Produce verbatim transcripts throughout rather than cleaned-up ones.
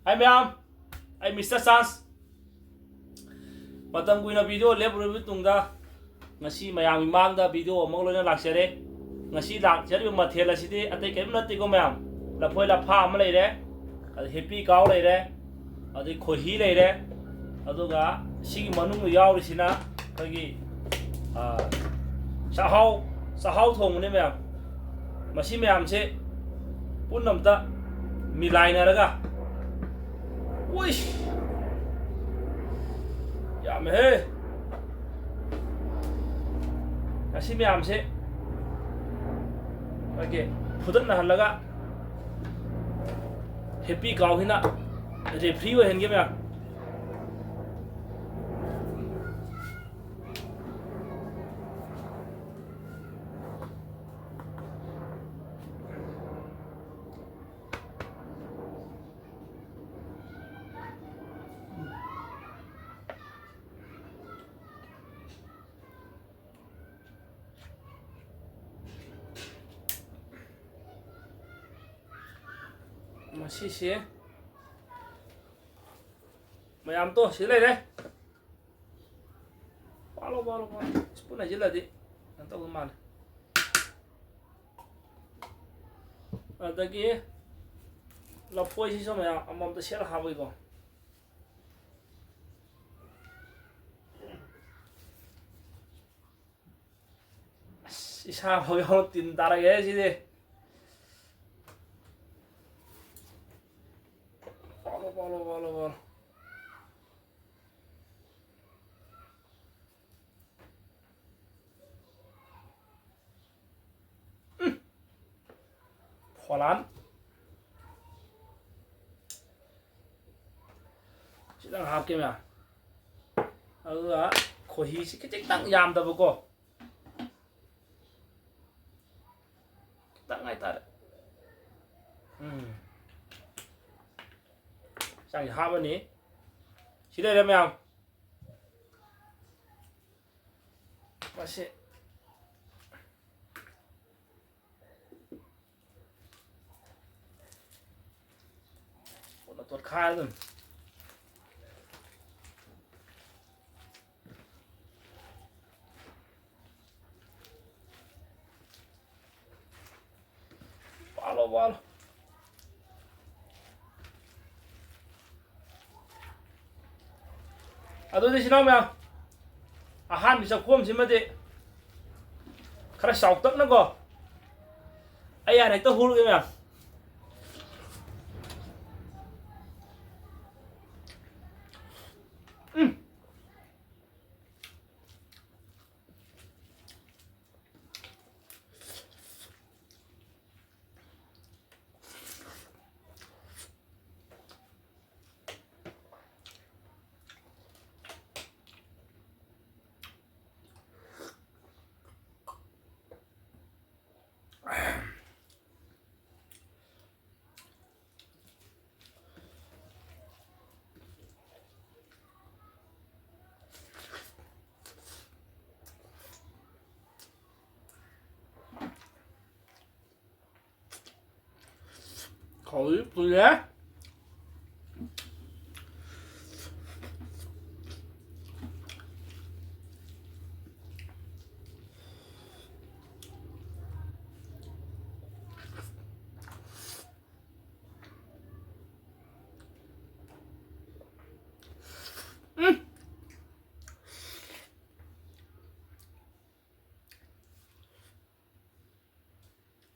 ꯍꯥꯏ ꯃꯌꯥꯝ, ꯑꯩ mister chance. ꯃꯇꯝ ꯀꯨꯏꯅ ꯚꯤꯗꯤꯑꯣ ꯂꯦꯞꯄꯨꯔꯕ ꯃꯇꯨꯡꯗ ꯉꯁꯤ ꯃꯌꯥꯝꯒꯤ ꯃꯥꯡꯗ ꯚꯤꯗꯤꯑꯣ ꯑꯃꯒ ꯂꯣꯏꯅ ꯂꯥꯛꯆꯔꯦ꯫ ꯉꯁꯤ ꯂꯥꯛꯆꯔꯤꯕ ꯃꯊꯦꯜ ꯑꯁꯤꯗꯤ ꯑꯇꯩ ꯀꯔꯤꯝ ꯅꯠꯇꯦꯀꯣ ꯃꯌꯥꯝ, ꯂꯐꯣꯏ ꯂꯐꯥ ꯑꯃ ꯂꯩꯔꯦ, ꯑꯗꯩ ꯍꯦꯄꯤ ꯀꯥꯎ ꯂꯩꯔꯦ, ꯑꯗꯩ ꯈꯣꯏꯍꯤ ꯂꯩꯔꯦ, ꯑꯗꯨꯒ ꯁꯤꯒꯤ ꯃꯅꯨꯡꯗ ꯌꯥꯎꯔꯤꯁꯤꯅ ꯑꯩꯈꯣꯏꯒꯤ, ꯑ, ꯆꯥꯛꯍꯥꯎ, ꯆꯥꯛꯍꯥꯎ ꯊꯣꯡꯕꯅꯦ ꯃꯌꯥꯝ꯫ ꯃꯁꯤ ꯃꯌꯥꯝꯁꯦ ꯄꯨꯟꯅ ꯑꯝꯇ ꯃꯤꯂꯥꯏꯅꯔꯒ, ꯎꯏꯁ! ꯌꯥꯝꯃꯦꯍꯦ! ꯃꯁꯤ ꯃꯌꯥꯝꯁꯦ ꯑꯩꯈꯣꯏꯒꯤ ꯐꯨꯗꯠꯅꯍꯜꯂꯒ ꯍꯦꯄꯤ ꯀꯥꯎꯁꯤꯅ ꯔꯦꯐ꯭ꯔꯤ ꯑꯣꯏꯍꯟꯒꯦ ꯃꯌꯥꯝ꯫ ꯃꯁꯤꯁꯦ ꯃꯌꯥꯝ ꯇꯣ ꯁꯤ ꯂꯩꯔꯦ꯫ ꯄꯥꯜꯂꯣ, ꯄꯥꯜꯂꯣ, ꯄꯥꯜꯂꯣ꯫ ꯁ꯭ꯄꯨꯟ ꯍꯩꯖꯤꯜꯂꯗꯤ ꯀꯩꯅꯣ ꯇꯧꯗꯧ ꯃꯥꯜꯂꯦ꯫ ꯑꯗꯒꯤ ꯂꯐꯣꯏꯁꯤꯁꯨ ꯃꯌꯥꯝ ꯑꯃꯃꯝꯇ ꯁꯦꯠꯂ ꯍꯥꯞꯄꯒꯦꯀꯣ꯫ ꯑꯁ, ꯏꯁꯥ ꯐꯥꯎ ꯌꯥꯎꯅ ꯇꯤꯟ ꯇꯥꯔꯛꯑꯦ ꯁꯤꯗꯤ꯫ ꯄꯥꯜꯂꯣ, ꯄꯥꯜꯂꯣ, ꯄꯥꯜꯂꯣ, ꯄꯥꯜꯂꯣ꯫ ꯎꯝ꯫ ꯐꯣꯂꯥꯟ꯫ ꯈꯤꯇꯪ ꯍꯥꯞꯀꯦ ꯃꯌꯥꯝ꯫ ꯑꯗꯨꯒ ꯈꯣꯏꯍꯤꯁꯤ ꯈꯤꯇꯪ ꯌꯥꯝꯗꯕꯀꯣ꯫ ꯈꯤꯇꯪ ꯍꯥꯏꯇꯥꯔꯦ꯫ ꯎꯝ꯫ ꯆꯥꯡꯁꯦ ꯍꯥꯞꯄꯅꯤ꯫ ꯁꯤ ꯂꯩꯔꯦ ꯃꯌꯥꯝ꯫ ꯃꯁꯤ ꯀꯣꯟꯅ ꯇꯣꯠꯈꯥꯏ ꯑꯗꯨꯝ꯫ ꯋꯥꯠꯂꯣ, ꯋꯥꯠꯂꯣ꯫ ꯑꯗꯨꯗꯤ ꯁꯤꯅꯥꯎ ꯃꯌꯥꯝ, ꯑꯍꯥꯟꯕ ꯆꯥꯛꯈꯣꯝꯁꯤꯃꯗꯤ ꯈꯔ ꯆꯥꯎꯇꯛꯅꯀꯣ, ꯑꯩ ꯍꯥꯟꯅ ꯍꯦꯛꯇ ꯍꯨꯔꯒꯦ ꯃꯌꯥꯝ꯫ ꯎꯝ꯫ ꯍꯧꯖꯤꯛ ꯐꯨꯜꯂꯦ꯫ ꯎꯝ꯫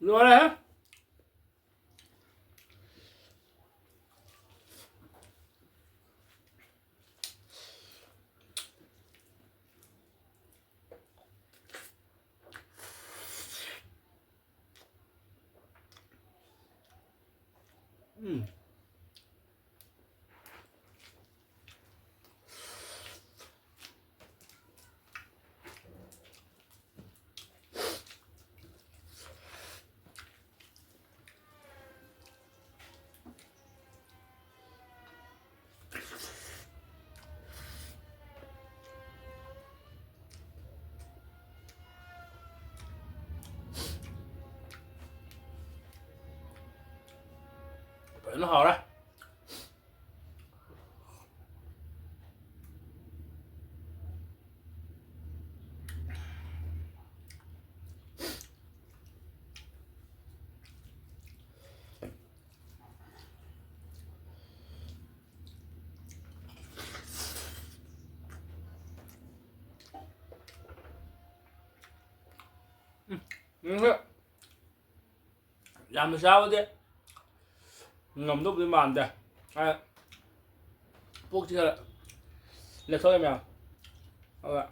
ꯂꯣꯏꯔꯦꯍꯦ꯫ ꯎꯝ꯫ ꯐꯖꯅ ꯍꯥꯎꯔꯦ꯫ ꯎꯝ, ꯌꯥꯝꯅ ꯆꯥꯕꯗꯤ ꯉꯝꯗꯧꯕꯗꯤ ꯃꯥꯟꯗꯦ꯫ ꯑ, ꯄꯨꯛꯁꯤ ꯈꯔ ꯂꯦꯊꯣꯛꯑꯦ ꯃꯌꯥꯝ꯫ ꯑꯗꯨꯒ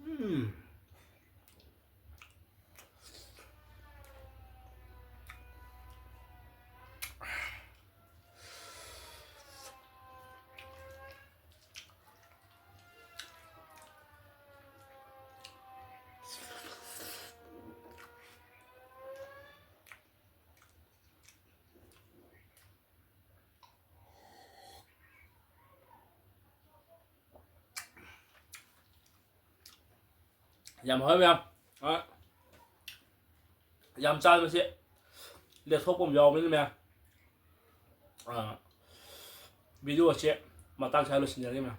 ꯎꯝ꯫ ꯌꯥꯝ ꯍꯥꯎꯋꯦ ꯃꯌꯥꯝ꯫ ꯑ, ꯌꯥꯝ ꯆꯥꯕꯁꯦ ꯂꯦꯊꯣꯛꯄ ꯑꯃ ꯌꯥꯎꯕꯅꯤꯅ ꯃꯌꯥꯝ꯫ ꯑ, video ꯁꯦ ꯃꯇꯥꯡ ꯁ꯭ꯋꯥꯏꯗ ꯂꯣꯏꯁꯤꯟꯖꯔꯒꯦ ꯃꯌꯥꯝ꯫